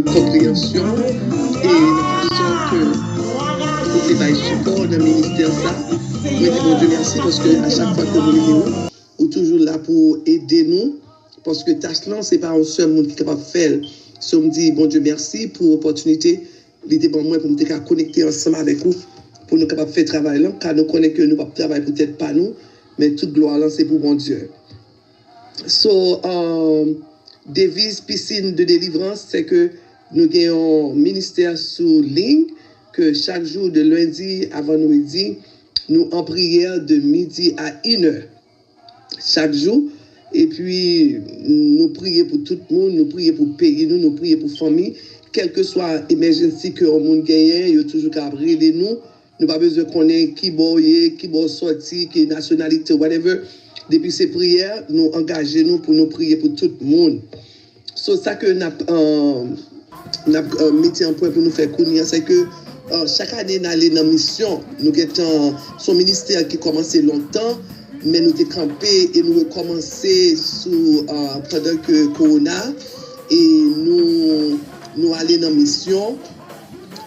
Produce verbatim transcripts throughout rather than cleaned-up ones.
konpreyansyon e nan fason ke ou te bay sipò nan ministè sa. Mwen di Bondye mèsi paske a chak fwa ke m rele ou, ou toujou la pou ede nou. Paske tach lan, se pa yon sèl moun ki kapab fè l. So, m di Bondye mèsi pou opòtinite li te ban mwen pou m te ka konekte ansanm avèk ou, pou nou kapab fè travay lan, ka nou konnen ke nou p ap travay pou tèt pa nou, men tout glwa lan se pou Bondye. So, um, deviz Piscine de Délivrance, se ke nou gen yon ministè sou liy, ke chak jou de lendi a vandredi, nou an priyè de midi a inè chak jou. Epi, nou priye pou tout moun, nou priye pou peyi nou, nou priye pou fanmi. Kèlkeswa emergency ke yon moun genyen, yo toujou ka rele nou. Nou pa bezwen konnen ki bò w ye, ki bò w sòti, ki nasyonalite, whatever. Depi se priyè, nou angaje nou pou nou priye pou tout moun. So, sa ke n ap, um, n ap, um, mete an pwen pou nou fè kounye a, se ke, uh, chak ane n ale nan misyon. Nou gentan, se yon ministè ki kòmanse lontan, men nou te kanpe e nou rekòmanse sou, uh, pandan ke kowona, e nou, nou ale nan misyon.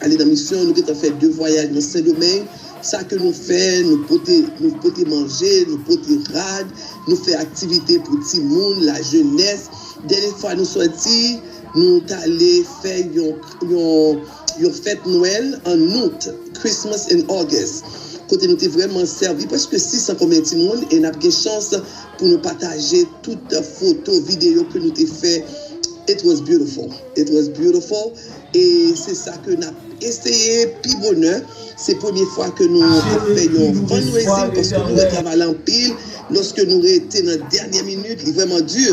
Ale nan misyon, nou gentan fè de vwayaj nan Sendomeng. Sa ke nou fè, nou pote, nou pote manje, nou pote rad, nou fè aktivite pou timoun, lajenès. Dènye fwa nou sòti, nou t ale fè yon, yon, yon fèt Nwèl an out, Christmas in August, kote nou te vrèman sèvi prèske sis san konbyen timoun, e n ap gen chans pou nou pataje tout foto, videyo ke nou te fè. It was beautiful. It was beautiful. E se sa ke n ap eseye pi bonè. Se premye fwa ke nou ap fè yon fundraising paske nou wè travay la anpil. Lòske nou rete nan dènye minit, li vrèman di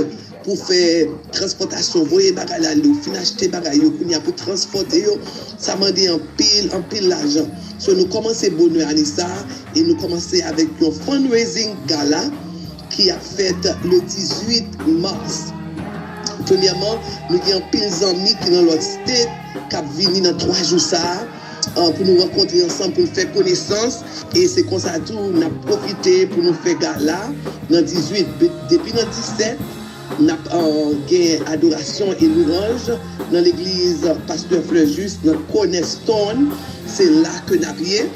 pou fè transpòtasyon, voye bagay la, lè w fin achte bagay yo, kounye a pou transpòte yo, sa mande anpil, anpil lajan. So, nou kòmanse bonè ane sa a, e nou kòmanse avèk yon fundraising gala ki ap fèt le dizuit mas. Premyèman, nou gen anpil zanmi ki nan lòt state k ap vini nan twa jou sa a, uh, pou nou rankontre ansanm, pou nou fè konesans. E se konsa tou, n ap pwofite pou nou fè gala nan dizuit. Be-, depi nan disèt, n ap, uh, gen adorasyon e louwanj nan legliz Pastè Fleurjus nan Cornerstone. Se la ke n ap ye.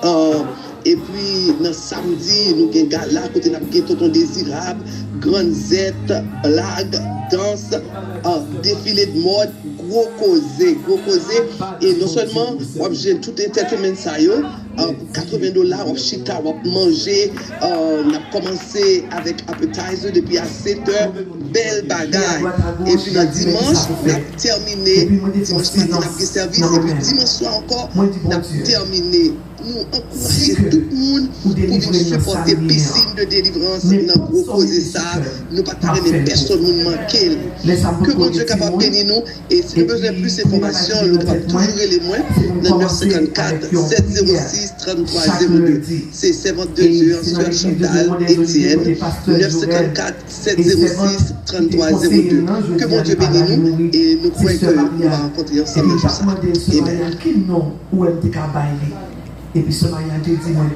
Uh, epi nan samdi, nou gen gala kote n ap gen Tonton Dezirab, Grann Zèt, blag, dans, uh, defile de mòd, gwo koze, gwo koze. E non sèlman w ap jwenn tout entertainment sa yo, uh, pou katreven dola, w ap chita, w ap manje, uh, n ap kòmanse avèk appetizer depi a sèt è, bèl bagay. Epi nan dimanch, n ap tèmine, dimanch maten n ap gen sèvis, epi dimanch swa ankò, n ap tèmine. Nou ankouraje tout moun pou vin sipòte Piscine de Délivrance nan gwo koze sa. Nou pa ta renmen pèsonn moun manke l. Ke Bondye kapab beni nou. E si nou bezwen plis enfòmasyon, nou kapab toujou rele mwen nan nèf senkannkat, sèt zewo sis, tranntwa zewo de. Se sèvant de Dye an, Sè Chantal Etienne, nèf senkannkat, sèt zewo sis, tranntwa zewo de. Ke Bondye beni nou e nou kwè ke nou va rankontre ansanm yon jou sa. Amen. Ou wè m te ka bay li. Epi sè Maria te di mwen,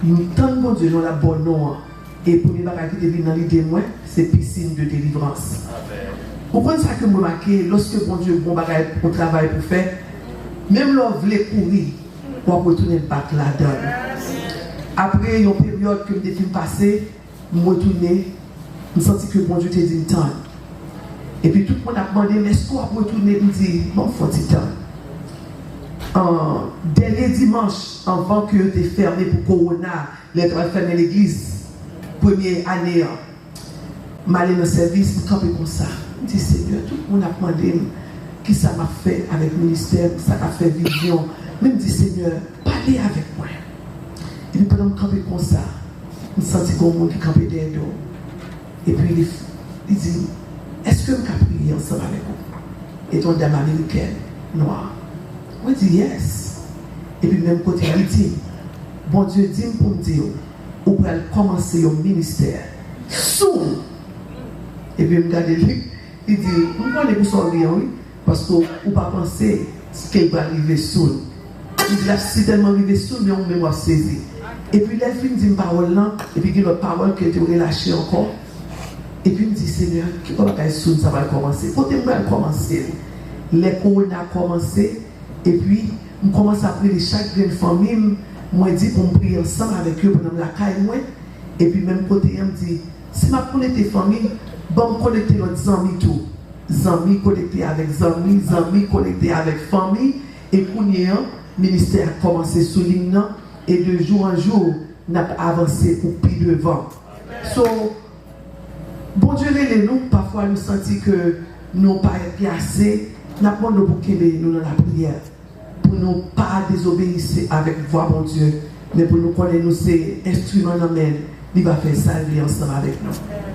m tann Bondye, non l ap ba w non an. E premye bagay ki te vin nan lide mwen, se Piscine de Délivrance. Ou konn sa ke m remake, lòske Bondye gon bagay, yon travay pou fè, menm lè w vle kouri, w ap retounen back ladan l. Apre yon peryòd ke m te fin pase, m retounen, m santi ke Bondye te di m tann. Epi tout moun ap mande m, èske w ap retounen? M di, ban m fè yon ti tan. An, dènye dimanch, anvan ke yo te fèmen pou kowona, lè yo t ap fèmen legliz, premye ane an, m ale nan sèvis, m kanpe konsa. M di, Senyè, tout moun ap mande m kisa m ap fè avèk ministè m, sa k ap fè vizyon. Men m di, Senyè, pale avèk mwen. Epi pandan m kanpe konsa, m santi gon moun ki kanpe dèyè do m. Epi li, li di, èske m ka priye ansanm avèk ou? E t yon dam amerikèn, nwa. Mwen di, yes. Epi menm kote li di m, Bondye di m pou m di w, ou pral kòmanse yon ministè soon. Epi m gade li, li di, m konnen pou sa w ri an, wi. Paske ou pa panse ke l pral rive soon. Li di l ap sitèlman rive soon, men ou menm w ap sezi. Epi lè l fin di m pawòl lan, epi gen lòt pawòl ke l te relache ankò. Epi m di, Senyè, ki bò bagay soon sa pral kòmanse? Kote m pral kòmanse l? Lè kowona kòmanse, epi m kòmanse ap rele chak grenn fanmi m, mwen di pou m priye ansanm avèk yo pandan m lakay mwen, epi menm kote an m di, si m ap konekte fanmi, ban m konekte lòt zanmi tou. Zanmi konekte avèk zanmi, zanmi konekte avèk fanmi, e kounye an, ministè a kòmanse sou liy nan, e de jou an jou, n ap avanse pou pi devan. So, Bondye rele nou, pafwa nou santi ke nou parèt plase, n ap mande w pou kenbe nou nan lapriyè, pou nou pa dezobeyi avèk vwa Bondye, men pou nou konnen nou se enstriman nan men l, li va fè sa l vle ansanm avèk nou.